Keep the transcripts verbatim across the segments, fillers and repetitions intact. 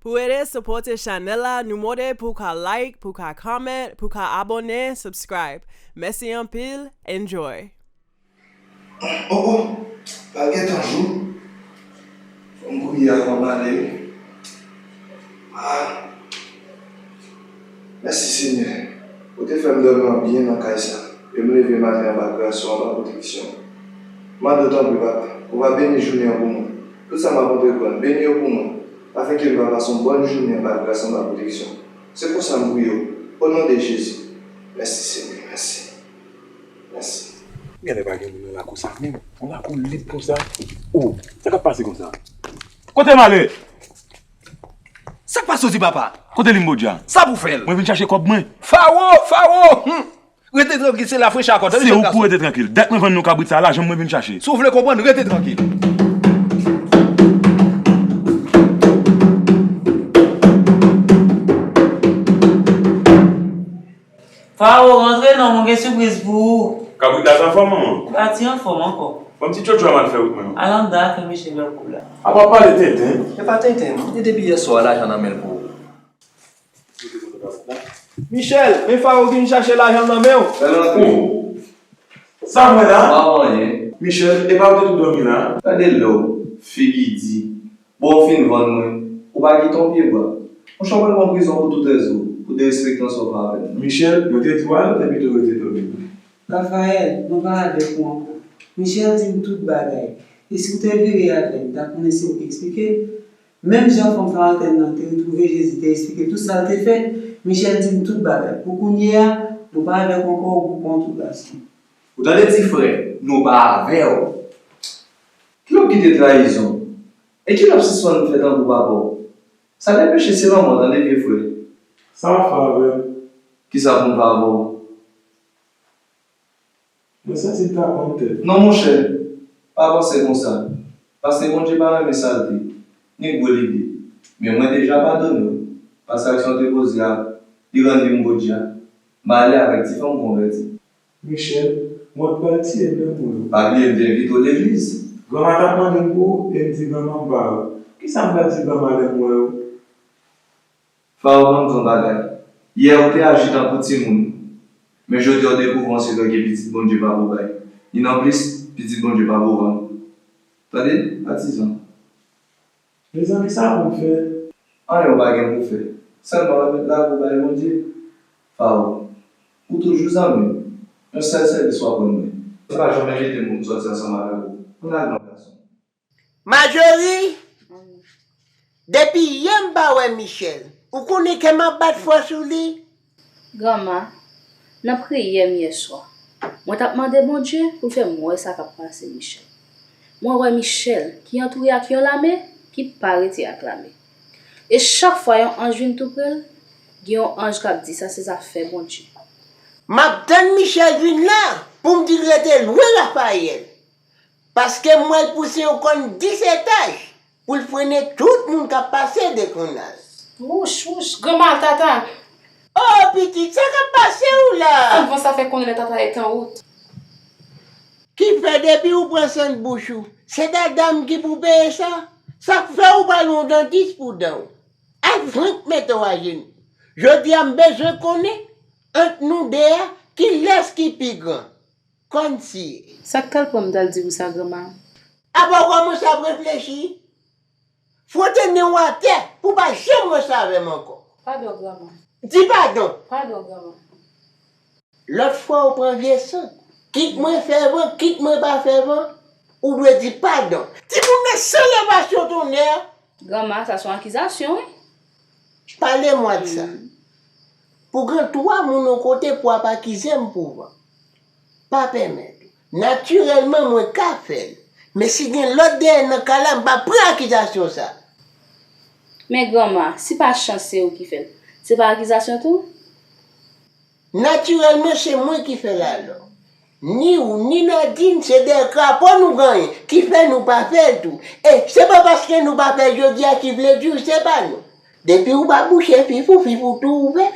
Pou ede sipòte chanèl la, nou mande pou w ka like, pou w ka comment, pou w ka abòne, subscribe. Mèsi anpil, enjoy! Oh oh, pa gentan jou. Fò m priye avan m ale. Ah. Mèsi Senyè. Ou te fè m dòmi an byen nan kay sa. E m leve maten an anba gras ou, anba pwoteksyon ou. M mande w tanpri Papa, pou w pa beni jounen an pou mwen. Tout sa m ap antreprann, beni yo pou mwen. Afenke m ka pase yon bòn jounen anba gras, anba pwoteksyon ou. Se konsa m priye w. O non de Jezi. Mèsi Senyè, mèsi. Mèsi. Genlè pa gen moun nan lakou sa menm. Yon lakou lit konsa. Oh, sa k ap pase konsa? Kote m ale? Sa k pase w di papa? Kote Limbo Dja? Sa pou fè l? Mwen vin chache kòb mwen. Fawo! Fawo! Hum! Rete trankil, se la fresh akò. Tande jèn gason. Se ou k pou rete trankil. Dat mwen vann nou kabrit sa, lajan m mwen vin chache. Si w vle konprann, rete trankil. Fawo, rantre non, mwen gen sipriz pou ou. Kabrit la t anfòm, manman? Li pati anfòm ankò. Ban m ti tchotcho a m al fè wout mwen non. Al anndan al fè Michel wè kòb la. Apa w pale tenten? Se pa tenten non, e depi yèswa lajan nan men l pou ou. Michel, men Fawo ki vin chache lajan nan men w. Fè l antre. Oh. Sa w wè la? M pa wè anyen. Michel, e pa ou te tou dòmi la? Gade lè w, figi di. Bon, w fin vann mwen, ou pa kite yon pye bwa. Monchè, w pral pran prizon pou tout rès ou, pou derespektan sa w fè avè m nan. Michel, mwen te di w al, ou te pito rete dòmi. Raphaël, mwen pa avèk ou ankò. Michel di m tout bagay. E si w te vire avè l, m ta konnen se ou ki eksplike l. Menm jan fanm Samariten nan te retwouve Jezi, te eksplike l tout sa l te fè, Michel di m tout bagay. Pou kounye a, nou pa avèk ou ankò, ou pran tout gason. Ou tande ti frè, nou pa avè w. Kilè w kite trayizon? E kilè w ap sispann fè tankou papa w? Sa te peche se lanmò, tande vye frè. Sa w ap fè avè m? Kisa pou m fè avè w? Mwen santi m ta pran tèt. Non monchè, pa panse konsa. Paske Bondye pa renmen salte, ni gwo lide. Men mwen deja padone w. Paske aksyon w te poze a, li rann li m bodja. M ale avèk ti fanm konvèti. Michel, mòd pral tiye m lè m wè w. Pa bliye m te envite w legliz. Granma t ap mande m pou ou e m di granma m pa wè w. Kisa m pral di granma lè m wè w? Fawo, ban m di w yon bagay. Yè ou te aji tankou timoun. Men jodi a ou dekouvri yon sekrè ke pitit Bondye pa pou bay. Ni nan plis, pitit Bondye pa pou vann. Tande, patizan. Mezanmi, sa pou m fè? Anyen ou pa gen pou fè. Sèlman remèt lavi w bay Bondye. Fawo, ou toujou zanmi m. Yon sèl sèvis w aprann mwen. Se pa janm envite moun sòti ansanm avèk ou. Ann al non, gason. Majori, depi yè m pa wè Michel. Ou konnen kè m ap bat fò sou li. Granma, nan priyè m yèswa, mwen t ap mande Bondye pou l fè m wè sa k ap pase Michel. Mwen wè Michel ki antoure ak yon lame ki pa rete ak lame. E chak fwa yon anj vin tou pre l, gen yon anj k ap di sa se zafè Bondye. M ap tann Michel vin la pou m di l rete lwen Raphaël. Paske m wè l pouse yon kòn dis etaj pou l frennen tout moun k ap pase dekonnaz. Wouch, wouch, granma al tata. O pitit, sa k ap pase w la? Anvan sa fè konnen lè tata et an wout. Kifè depi ou pran sant bouch ou, se dada m ki pou peye sa? Sa k fè ou pa al yon dantis pou dan w? Al frenk mete w ajenou. Jodi a m bezwen konnen, ant nou de a, kilès ki pi gran? Kòmsi. Sa k t al pran m t al di ou sa, granma? Apa w kòmanse ap reflechi? Fwote nen w atè pou w pa janm ranse avè m ankò. Padon, granma. Di padon. Padon, granma. Lòt fwa ou pran vye sant. Kit mwen fèvan, kit mwen pa fèvan, ou dwe di padon. Timoun nan san levasyon tonnè. Granma, sa se yon akizasyon, wi. Pale mwa de sa. Pou gen twa moun yon kote pou w ap akize m pou van, pa pèmèt ou. Natirèlman, mwen ka fè l. Men si gen lòt dèyè nan kay la, m p ap pran akizasyon sa. Men granma, si pa chans se ou ki fè l, se pa akizasyon tou? Natirèlman, se mwen ki fè l alò. Ni ou, ni Nadine, se de krapo nou genyen, ki fè nou pa fè l tou. E se pa paske nou pa fè l jodi a ki vle di w se pa nou. Depi ou pa bouche fif ou, fif ou tou ouvè.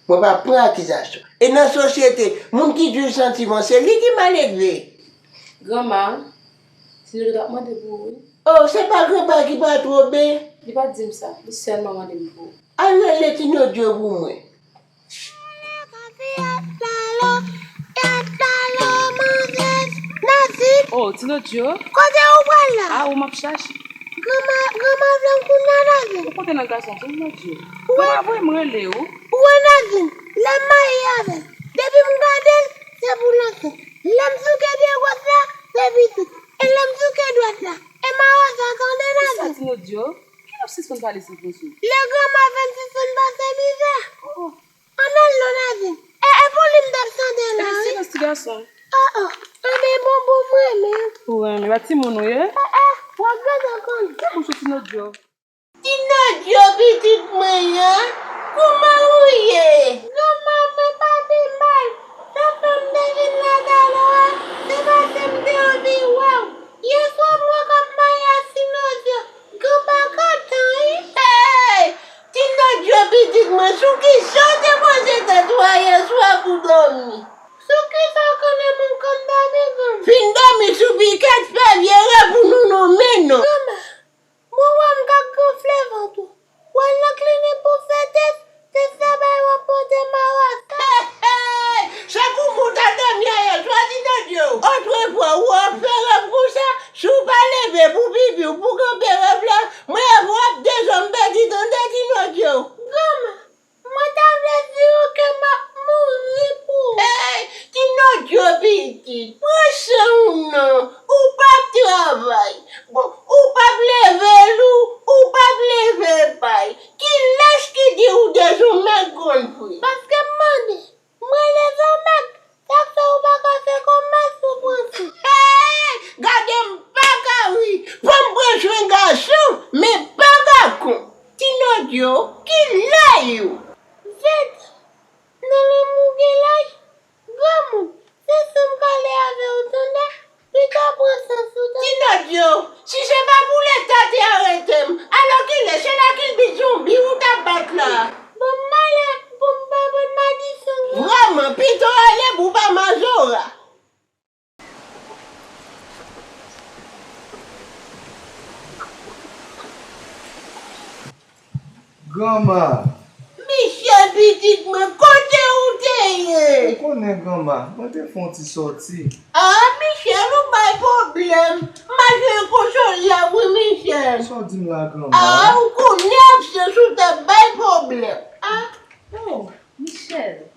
Mwen p ap pran akizasyon. E nan sosyete, moun ki djouj santiman, se li ki maledve. Granma, Tinodo t ap mande pou ou, wi. O, se pa granpa ki pa twobe. Li pa t di m sa, li sèlman mande m pou ou. Al rele Ti Nodyo pou mwen. Oh, Ti Nodyo. Kote ou pral la? A ou m ap chache. Granma, granma vle m kounye a, Nadine. Ou kote nan gason, Ti Nodyo? Granma voye m rele ou. Ou wè Nadine, lè m marye avè l, depi m gade l, se pou l ansent. Lè m souke pye gòch la, se pitit. E lè m souke dwèt la, e mawozo, tande Nadine. Kisa, Ti Nodyo? Kilè w sispann pale san konsèy? Lè granma fè m sispann pase mizè. Oh, oh. Ann al non, Nadine. E, e pou li m t ap chante la, wi. Silans, ti gason. Oh, oh. Anben bonbon m renmen. Ou renmen? Pa timoun ou ye? Eh, eh, w ap gade konn. Fè bouch ou, Ti Nodyo. Ti Nodyo, pitit mwen an, kouman ou ye? Granma, mwen pa pi mal. Sa fè m te vin la talè a, se paske m te anvi wè w. Yèswa m wè w k ap maye ak Ti Nodyo. Granpa kontan, wi. Hey! Ti Nodyo, pitit mwen, sou kisa w te poze tèt ou a yèswa pou dòmi? Sou kisa w konnen moun konn dòmi, granma? Fin dòmi sou pikèt, fè vye rèv pou nou nonmen non. Granma, mwen wè m k ap gonfle vant ou. W al nan klinik pou fè tès, tès la bay w ap pote mawozo. Hey, hey! Se kouman w t al dòmi a yèswa, Ti Nodyo? Otrefwa, w ap fè rèv konsa, si w pa leve pou pipi w, pou kanpe rèv la, mwen avè w ap dezòm pèdi, tande, Ti Nodyo? Granma, mwen ta vle di w ke m ap mouri pou ou. Hey, Ti Nodyo pitit, pran san w non, ou p ap travay. Bon, ou p ap leve lou, ou p ap leve pay. Kilès ki di ou dezòm mèg konn fri? Paske m mande, m rele Zomèk, sa k fè ou pa ka fè kòmès pou pran swen. Hey! Gade m pa ka ri, pou m pran swen gason, men pa gakon. Ti Nodyo, ki laj ou? Venntan. Nan lanmou gen laj, granmoun, se san m k ale avè w, tande? Pita pran sans ou, tande? Ti Nodyo, si se pa pou Leta te arete m, alò kilè se lakilbi zonbi ou t ap bat la? Bon, m ale pou m pa pran madichon, non. Vrèman, pito w ale pou w pa mazora. Granma! Michel, pitit mwen, kote ou te ye? Ou konnen, granma, mwen te fè yon ti sòti. Ah, Michel, ou bay pwoblèm. Mache konsole la, wi, Michel. Sa w di m la, granma? Ah, ou konnen absans ou t ap bay pwoblèm. Ah, oh, Michel.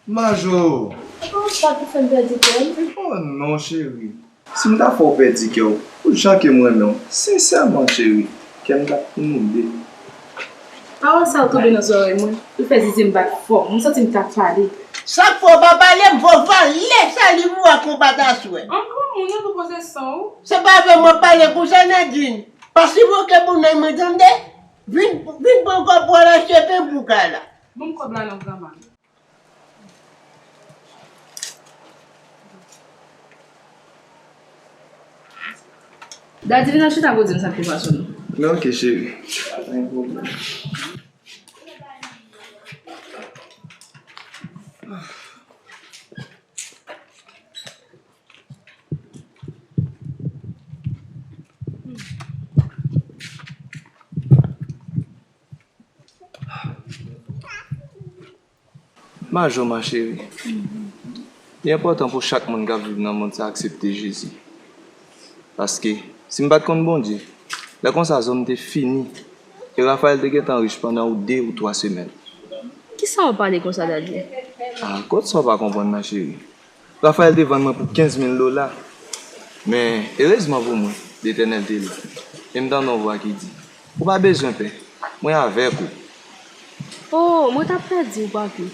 Majo! Ou pa t pou fè m pèdi kè m. Oh non, cheri. Si m ta fè w pèdi kè w, pou jan ke m renmen w, sensèman, cheri, kè m t ap pou nou de. Pawòl sa yo tonbe nan zòrèy mwen, li fè zizi m bat fò. Mwen santi m t ap pale. Sa k fè w pa pale, m fè w vale saliv ou ak yon pat aswè. An granmoun, ou tou poze san w. Se pa avè w m ap pale konsa, Nadine. Pa sipoke pou nèg mwen, tande. Vin, vin pran kòb pou w al achte pen pou kay la. Ban m kòb la non, granma. Daddy, vin al chita bò di m sa k te pase w non. Men ok, cheri. Pa gen pwoblèm. Majo, ma chérie, li enpòtan pou chak moun k ap viv nan mond sa aksepte Jezi. Paske, si m pa t konn Bondye, lè konsa zòn m te fini, e Raphaël te gentan rich pandan ou de ou twa semèn. Kisa w ap pale konsa, Daddy? Ah, kot sa w pa konprann, ma chérie? Raphaël te vann mwen pou kenz mil dola. Men, erezman pou mwen, Letènèl te la. E m tande yon vwa ki di, "Ou pa bezwen pè, mwen avèk ou." Oh, mwen t ap pèdi w, papi.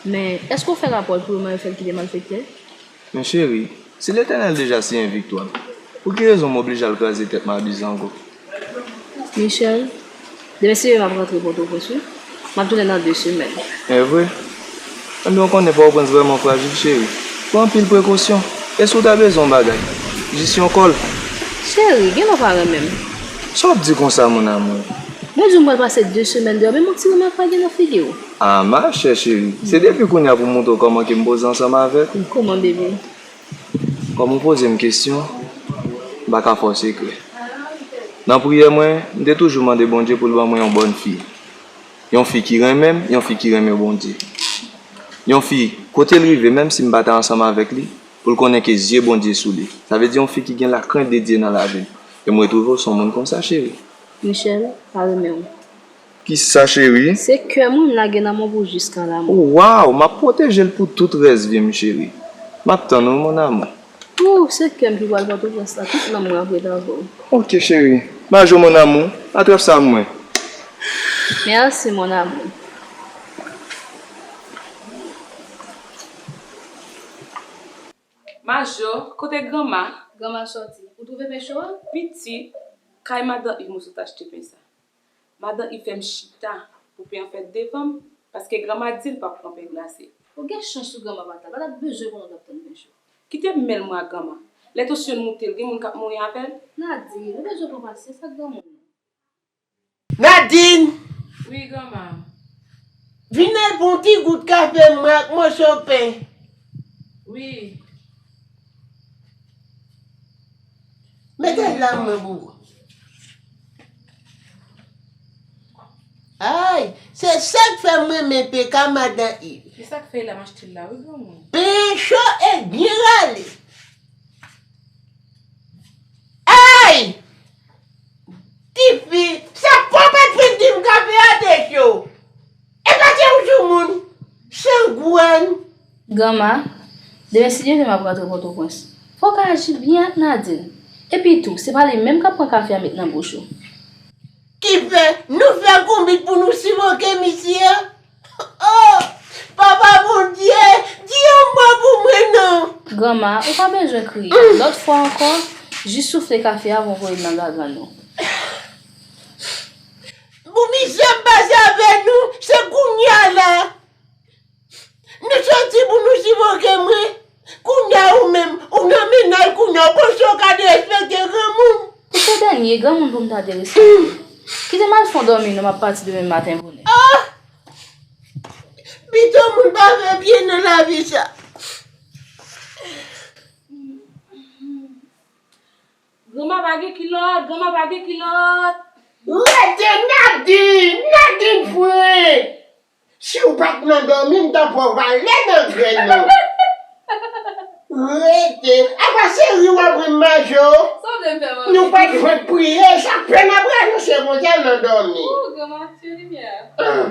Men, èske w fè rapò l pou yo, men yo fè l kite malfektè? Men cheri, si Letènèl deja siyen viktwa m, pou ki rezon m oblije al kraze tèt m a biza ankò? Michel, demen si Dye vle m ap rantre Pòtoprens, wi. M ap tounen nan de semèn. Evre? Enben, w konnen Pòtoprens vrèman frajil, cheri. Pran anpil prekosyon. E si w ta bezwen yon bagay? Jis yon kòl. Cheri, genlè w pa renmen m. Sa w ap di konsa, mon amour? Mwen di w m pral pase de semèn deyò, men yon ti remèk pa gen nan figi w. Ah, ma chère chérie, se depi kounye a pou m montre w kòman ke m poze ansanm avèk ou. Kòman, bebe? Kòm ou poze m kesyon, m pa ka fè w sekrè. Nan priyè mwen, m te toujou mande Bondye pou l ban mwen yon bòn fi. Yon fi ki renmen m, yon fi ki renmen Bondye. Yon fi, kote l rive, menm si m pa ta ansanm avèk li, pou l konnen ke zye Bondye sou li. Sa vle di yon fi ki gen lakrent de Dye nan lavi l. E m retwouve w se yon moun konsa, cheri. Michel, pa renmen w. Kisa, cheri? Se kè mwen m lage nan men w pou jiska lamò. Oh, waw, m ap pwoteje l pou tout rès vi m, cheri. M ap tann ou, mon amour. Ou, se kè m ki pral Pòtoprens la, tout nanm mwen ap ret avè w. Ok, cheri. Majo, mon amour, atrap sa mwen. Mèsi, mon amour. Majo, kote granma? Granma sòti. Ou twouve pen cho a? Pitit, kay madan Iv mwen sot achte pen sa. Madan Iv fè m chita pou pen an fèt devan m, paske granma di l p ap pran pen glase. Ou gen chans tou granma pa t la, pa t ap bezwen konnen w t ap tann pen cho. Kite m mèl mwen ak granma. Lè tansyon l moute, l gen moun k ap mouri avè l. Nadin, ou bezwen pran pasyans ak granmoun nan. Nadin! Wi, granma. Vin al pran yon ti gout kafe mwen ak moso pen. Wi. Mete l la mwen pou ou. Ay, se sa k fè m renmen pen ka madan Iv. Se sa k fè l la m achte l la, wi, granmoun. Pen cho e byen rale. Ay! Tifi, sa pwòp èspri di m kafe a te cho. E pa se ou sou moun, sangwèn. Granma, demen si Dye vle m ap rantre Pòtoprens. Fò w ka aji byen ak Nadin. Epi tou, se pa li menm k ap pran kafe a met nan bouch ou. Ki fè nou fè konbit pou nou sivoke misye? Oh! Papa Bondye, di yon mo pou mwen non! Granma, ou pa bezwen kriye. Lòt fwa ankò, jis soufle kafe a avan w voye l nan gagann ou. Pou misye ap pase avè nou, se kounye a la. Nou soti pou nou sivoke mwen. Kounye a ou menm, ou nan mennaj kounye a, ou panse w ka derespekte granmoun? Ou se dènye granmoun pou m ta derespekte. Kite m al fè yon dòmi non, m ap pati demen maten bonè. Ah! Pito moun pa fè byen nan lavi sa. Granma pa gen kilòt, granma pa gen kilòt. Rete Nadin, Nadin fre. Si w pa t nan dòmi, m ta pran w vale nan grèl ou. Rete. Apa se ri w ap ri m majo? Sa w vle m fè, manmi? Nou pa t jwenn priye, sa fè n ap ranse konsa nan dòmi. Oh, granma, ti limyè. Ah.